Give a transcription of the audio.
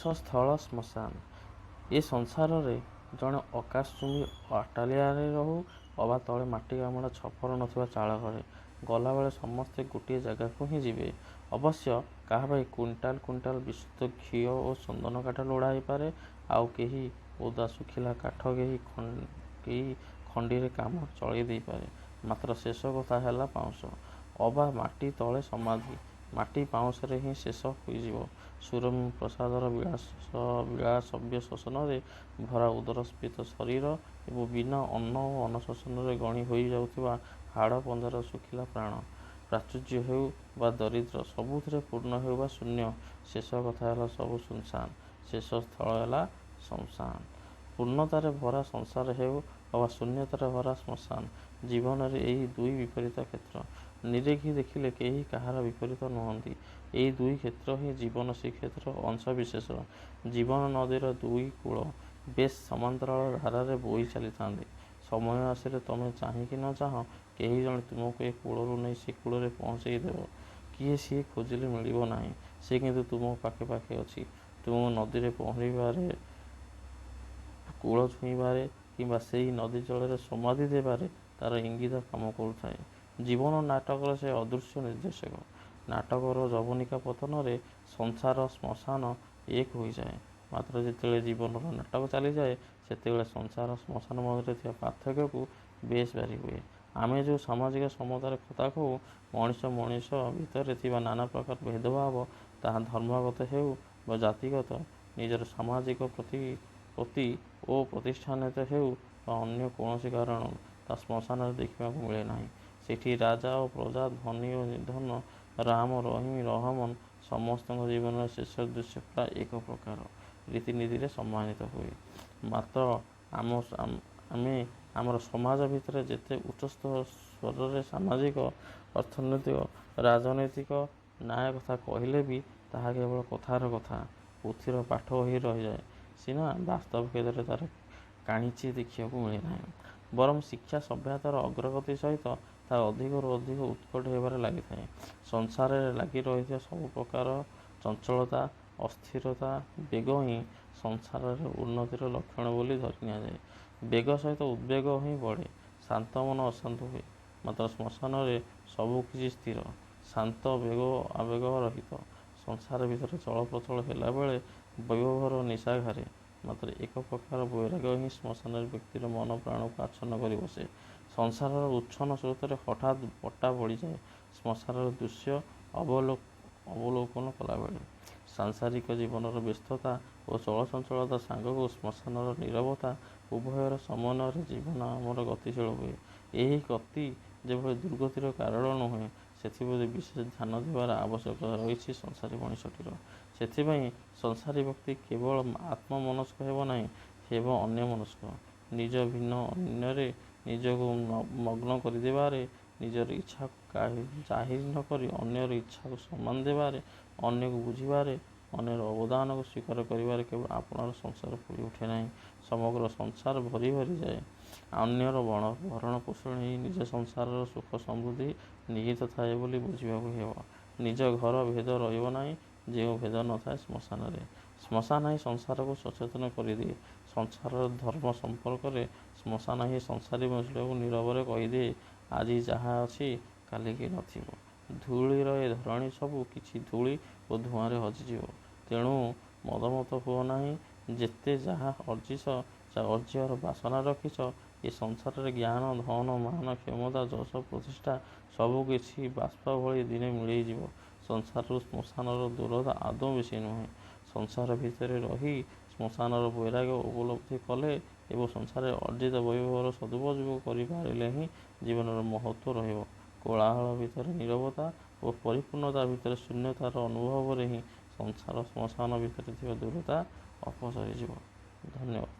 ଶେଷ ସ୍ଥଳ ଶ୍ମଶାନ। ଏ ସଂସାରରେ ଜଣେ ଆକାଶଚୁମ୍ବୀ ଅଟ୍ଟାଳିକାରେ ରହୁ ଅବା ତଳେ ମାଟିକାମୁଡ଼ା ଛପର ନଥିବା ଚାଳଘରେ, ଗଲାବେଳେ ସମସ୍ତେ ଗୋଟିଏ ଜାଗାକୁ ହିଁ ଯିବେ। ଅବଶ୍ୟ କାହାପାଇଁ କୁଇଣ୍ଟାଲ କୁଇଣ୍ଟାଲ ବିଶୁଦ୍ଧ ଘିଅ ଓ ଚନ୍ଦନକାଠ ଲୋଡ଼ା ହୋଇପାରେ, ଆଉ କେହି ଓଦା ଶୁଖିଲା କାଠ କେଇ ଖଣ୍ଡିରେ କାମ ଚଳେଇ ଦେଇପାରେ; ମାତ୍ର ଶେଷ କଥା ହେଲା ପାଉଁଶ, ଅବା ମାଟି ତଳେ ସମାଧି। ମାଟି ପାଉଁଶରେ ହିଁ ଶେଷ ହୋଇଯିବ ସୁରମ୍ୟ ପ୍ରାସାଦର ବିଳାସବ୍ୟସନରେ ଭରା ଉଦରସ୍ଫୀତ ଶରୀର ଏବଂ ବିନା ଅନ୍ନ ଓ ଅନଶନରେ ଗଣି ହୋଇ ଯାଉଥିବା ହାଡ଼ପଞ୍ଜରାର ଶୁଖିଲା ପ୍ରାଣ। ପ୍ରାଚୁର୍ଯ୍ୟ ହେଉ ବା ଦାରିଦ୍ର୍ୟ, ସବୁଥିରେ ପୂର୍ଣ୍ଣ ହେଉ ବା ଶୂନ୍ୟ, ଶେଷ କଥା ହେଲା ସବୁ ଶୂନଶାନ, ଶେଷ ସ୍ଥଳ ହେଲା ଶ୍ମଶାନ। ପୂର୍ଣ୍ଣତାରେ ଭରା ସଂସାର ହେଉ ଅବା ଶୂନ୍ୟତାରେ ଭରା ଶ୍ମଶାନ, ଜୀବନରେ ଏଇ ଦୁଇ ବିପରୀତ କ୍ଷେତ୍ର। ନିରେଖି ଦେଖିଲେ କେହି କାହାର ବିପରୀତ ନୁହନ୍ତି। ଏଇ ଦୁଇ କ୍ଷେତ୍ର ହିଁ ଜୀବନ ଶ୍ରୀକ୍ଷେତ୍ରର ଅଂଶବିଶେଷ। ଜୀବନ ନଦୀର ଦୁଇ କୂଳ ବେଶ୍ ସମାନ୍ତରାଳ ଧାରାରେ ବୋହି ଚାଲିଥାନ୍ତି। ସମୟ ଆସିଲେ ତମେ ଚାହଁ କି ନ ଚାହଁ, କେହି ଜଣେ ତୁମକୁ ଏ କୂଳରୁ ନେଇ ସେ କୂଳରେ ପହଞ୍ଚେଇ ଦେବ। କିଏ ସିଏ ଖୋଜିଲେ ମିଳିବ ନାହିଁ। ସେ କିନ୍ତୁ ତୁମ ପାଖେ ପାଖେ ଅଛି। ତୁମକୁ ନଦୀରେ ପହଁରିବାରେ, କୂଳ ଛୁଇଁବାରେ କିମ୍ବା ସେଇ ନଦୀ ଜଳରେ ସମାଧି ଦେବାରେ ତା'ର ଇଙ୍ଗିତ କାମ କରୁଥାଏ। ଜୀବନ ନାଟକର ସେ ଅଦୃଶ୍ୟ ନିର୍ଦ୍ଦେଶକ। ନାଟକର ଯବନିକା ପତନରେ ସଂସାର ଶ୍ମଶାନ ଏକ ହୋଇଯାଏ। ମାତ୍ର ଯେତେବେଳେ ଜୀବନର ନାଟକ ଚାଲିଯାଏ, ସେତେବେଳେ ସଂସାର ଶ୍ମଶାନ ମଧ୍ୟରେ ଥିବା ପାର୍ଥକ୍ୟକୁ ବେଶ୍ ବାରି ହୁଏ। ଆମେ ଯେଉଁ ସାମାଜିକ ସମତାର କଥା କହୁ, ମଣିଷ ମଣିଷ ଭିତରେ ଥିବା ନାନା ପ୍ରକାର ଭେଦଭାବ, ତାହା ଧର୍ମଗତ ହେଉ ବା ଜାତିଗତ, ନିଜର ସାମାଜିକ ପ୍ରତିପତ୍ତି ଓ ପ୍ରତିଷ୍ଠାଜନିତ ହେଉ ବା ଅନ୍ୟ କୌଣସି କାରଣରୁ, ତାହା ଶ୍ମଶାନରେ ଦେଖିବାକୁ ମିଳେ ନାହିଁ। ସେଠି ରାଜା ଓ ପ୍ରଜା, ଧନୀ ଓ ନିର୍ଦ୍ଧନ, ରାମ, ରହିମ, ରହମନ୍ ସମସ୍ତଙ୍କ ଜୀବନର ଶେଷ ଦୃଶ୍ୟ ପ୍ରାୟ ଏକ ପ୍ରକାର ରୀତିନୀତିରେ ସମାହିତ ହୁଏ। ମାତ୍ର ଆମେ ଆମର ସମାଜ ଭିତରେ ଯେତେ ଉଚ୍ଚ ସ୍ୱରରେ ସାମାଜିକ, ଅର୍ଥନୈତିକ, ରାଜନୈତିକ ନ୍ୟାୟ କଥା କହିଲେ ବି ତାହା କେବଳ କଥାର କଥା, ପୋଥିର ପାଠ ହୋଇ ରହିଯାଏ ସିନା ବାସ୍ତବ କ୍ଷେତ୍ରରେ ତା'ର କାଣିଚିଏ ଦେଖିବାକୁ ମିଳେ ନାହିଁ। ବରଂ ଶିକ୍ଷା ସଭ୍ୟତାର ଅଗ୍ରଗତି ସହିତ ତାହା ଅଧିକରୁ ଅଧିକ ଉତ୍କଟ ହେବାରେ ଲାଗିଥାଏ। ସଂସାରରେ ଲାଗି ରହିଥିବା ସବୁ ପ୍ରକାର ଚଞ୍ଚଳତା, ଅସ୍ଥିରତା, ବେଗ ହିଁ ସଂସାରର ଉନ୍ନତିର ଲକ୍ଷଣ ବୋଲି ଧରି ନିଆଯାଏ। ବେଗ ସହିତ ଉଦ୍ବେଗ ହିଁ ବଢ଼େ, ଶାନ୍ତ ମନ ଅଶାନ୍ତ ହୁଏ। ମାତ୍ର ଶ୍ମଶାନରେ ସବୁକିଛି ସ୍ଥିର, ଶାନ୍ତ, ବେଗ ଆବେଗ ରହିତ। ସଂସାର ଭିତରେ ଚଳପ୍ରଚଳ ହେଲାବେଳେ ବୈଭବର ନିଶା ଘାରେ; ମାତ୍ର ଏକ ପ୍ରକାର ବୈରାଗ୍ୟ ହିଁ ଶ୍ମଶାନରେ ବ୍ୟକ୍ତିର ମନ ପ୍ରାଣକୁ ଆଚ୍ଛନ୍ନ କରି ବସେ। ସଂସାରର ଉଚ୍ଛନ୍ନ ସ୍ରୋତରେ ହଠାତ୍ ବଟା ପଡ଼ିଯାଏ ଶ୍ମଶାନର ଦୃଶ୍ୟ ଅବଲୋକନ କଲାବେଳେ। ସାଂସାରିକ ଜୀବନର ବ୍ୟସ୍ତତା ଓ ଚଳଚଞ୍ଚଳତା ସାଙ୍ଗକୁ ଶ୍ମଶାନର ନୀରବତା, ଉଭୟର ସମନ୍ୱୟରେ ଜୀବନ ଆମର ଗତିଶୀଳ ହୁଏ। ଏହି ଗତି ଯେଭଳି ଦୁର୍ଗତିର କାରଣ ନୁହେଁ, ସେଥିପ୍ରତି ବିଶେଷ ଧ୍ୟାନ ଦେବାର ଆବଶ୍ୟକତା ରହିଛି ସଂସାରୀ ମଣିଷଟିର। ସେଥିପାଇଁ ସଂସାରୀ ବ୍ୟକ୍ତି କେବଳ ଆତ୍ମମନସ୍କ ହେବ ନାହିଁ, ହେବ ଅନ୍ୟମନସ୍କ। ନିଜ ଭିନ୍ନ ଅନ୍ୟରେ ନିଜକୁ ମଗ୍ନ କରିଦେବାରେ, ନିଜର ଇଚ୍ଛାକୁ ଜାହିର ନ କରି ଅନ୍ୟର ଇଚ୍ଛାକୁ ସମ୍ମାନ ଦେବାରେ, ଅନ୍ୟକୁ ବୁଝିବାରେ, ଅନ୍ୟର ଅବଦାନକୁ ସ୍ୱୀକାର କରିବାରେ କେବଳ ଆପଣାର ସଂସାର ପୂରି ଉଠେ ନାହିଁ, ସମଗ୍ର ସଂସାର ଭରି ଭରିଯାଏ। ଅନ୍ୟର ଭରଣ ପୋଷଣରେ ହିଁ ନିଜ ସଂସାରର ସୁଖ ସମୃଦ୍ଧି ନିହିତ ଥାଏ ବୋଲି ବୁଝିବାକୁ ହେବ। ନିଜ ଘର ଭେଦ ରହିବ ନାହିଁ, ଯେଉଁ ଭେଦ ନଥାଏ ଶ୍ମଶାନରେ। ଶ୍ମଶାନ ହିଁ ସଂସାରକୁ ସଚେତନ କରିଦିଏ ସଂସାରର ଧର୍ମ ସମ୍ପର୍କରେ। ଶ୍ମଶାନ ହିଁ ସଂସାରୀ ମଣିଷଟିକୁ ନୀରବରେ କହିଦିଏ, ଆଜି ଯାହା ଅଛି କାଲିକି ନଥିବ। ଧୂଳିର ଏ ଧରଣୀ ସବୁ କିଛି ଧୂଳି ଓ ଧୂଆଁରେ ହଜିଯିବ। ତେଣୁ ମଦମତ୍ତ ହୁଅ ନାହିଁ। ଯେତେ ଯାହା ଅର୍ଜିଛ, ଅର୍ଜିବାର ବାସନା ରଖିଛ, ଏ ସଂସାରରେ ଜ୍ଞାନ, ଧନ, ମାନ, କ୍ଷମତା, ଯଶ, ପ୍ରତିଷ୍ଠା ସବୁକିଛି ବାଷ୍ପ ଭଳି ଦିନେ ମିଳେଇଯିବ। ସଂସାରରୁ ଶ୍ମଶାନର ଦୂରତା ଆଦୌ ବେଶୀ ନୁହେଁ। ସଂସାର ଭିତରେ ରହି ଶ୍ମଶାନର ବୈରାଗ୍ୟ ଉପଲବ୍ଧି କଲେ ଏବଂ ସଂସାରରେ ଅର୍ଜିତ ବୈଭବର ସଦୁପଯୋଗ କରିପାରିଲେ ହିଁ ଜୀବନର ମହତ୍ତ୍ୱ ରହିବ। କୋଳାହଳ ଭିତରେ ନୀରବତା ଓ ପରିପୂର୍ଣ୍ଣତା ଭିତରେ ଶୂନ୍ୟତାର ଅନୁଭବରେ ହିଁ ସଂସାର ଶ୍ମଶାନ ଭିତରେ ଥିବା ଦୂରତା ଅପସରିଯିବ। ଧନ୍ୟବାଦ।